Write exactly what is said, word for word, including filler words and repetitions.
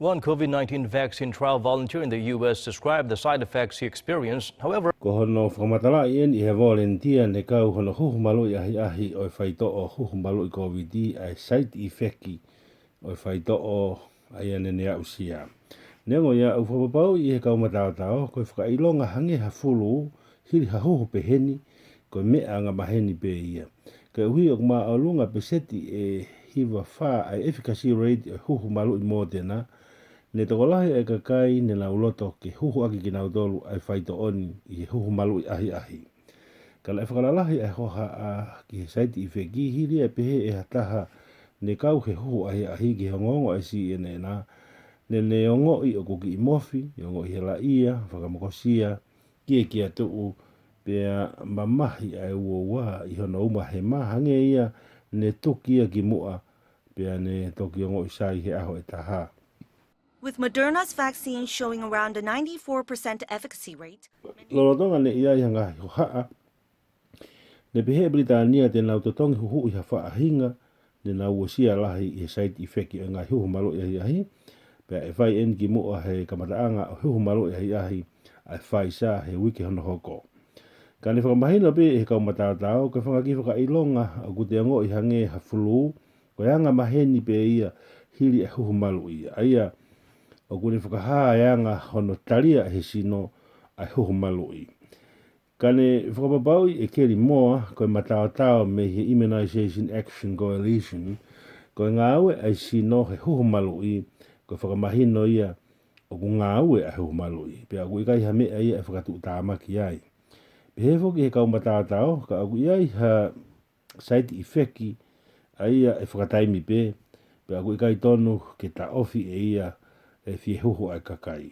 One COVID nineteen vaccine trial volunteer in the U S described the side effects he experienced. However, ko hono fakamatalaʻi eni ʻe he volunteer ne kau hono huhu maluʻi ʻahiʻahi ʻo e faitoʻo huhu maluʻi Kōviti ʻa e side effect ʻo e faitoʻo ʻa ia ne ne aʻusia. Neongo ia, ʻoku fakapapauʻi ʻe he kau mataotao ko e fakaʻilonga hangē ha fulū hili ha huhu peheni, ko e meʻa angamaheni pē ia. Koeʻuhi ʻoku māʻolunga peseti ʻe hiva fā ʻa e efficacy rate ʻo e huhu maluʻi Moderna, ne tokolahi ʻa e kakai ne nau loto ke huhu ʻaki kinautolu ʻa e faitoʻo ni ʻi he huhu maluʻi ʻahiʻahi. Ka naʻe fakalalahi ʻa e hohaʻa ki he side effect hili ʻa e pehē ʻe ha taha ne kau he huhu ʻahiʻahi ki he ongoongo ʻa e C N N, ne ne ongoʻi ʻoku kiʻi mofi, ongoʻi helaʻia, fakamokosia, kiʻi kiʻi atu, pea mamahi ʻa e uouá ʻi hono uma hema, hangē ia ne tuki ia ki muʻa, pea ne toki ongoʻi sai he ʻaho ʻe taha. With Moderna's vaccine showing around a ninety-four percent efficacy rate, lolotonga ne ʻi ai ha ngaahi hohaʻa ne pehē ʻe Pilitānia te nau totongi huhuʻi ha faʻahinga ne nau uesia lahi ʻi he side effect ʻo e ngaahi huhu maluʻi ʻahiʻahi, pea ʻe fai eni ki muʻa he kamataʻanga ʻo e huhu maluʻi ʻahiʻahi ʻa e Pfizer he uike hono hoko. Ka ne fakamahino pē ʻe he kau mataotao ko e fanga kiʻi fakaʻilonga ʻoku te ongoʻi hangē ha fulū, ko e angamaheni pē ia hili ʻa e huhu maluʻi, ʻa ia ʻoku ne fakahā e anga hono talia ʻe he sino ʻa e huhu maluʻi. Ka ne fakapapauʻi ʻe Kelly Moore, ko e mataotao mei he Immunization Action Coalition, ko e ngāue ʻa e sino he huhu maluʻi ko e fakamahino ia ʻoku ngāue ʻa e huhu maluʻi, pea ʻoku ʻikai ha meʻa ia ʻe fakatuʻutāmaki ai. Pehē foki ʻe he kau mataotao, ka ʻoku ʻi ai ha side effect, ʻa ia ʻe fakataimi pē, pea ʻoku ʻikai tonu ke taʻofi ʻe ia ʻe fie huhu ʻa e kakai.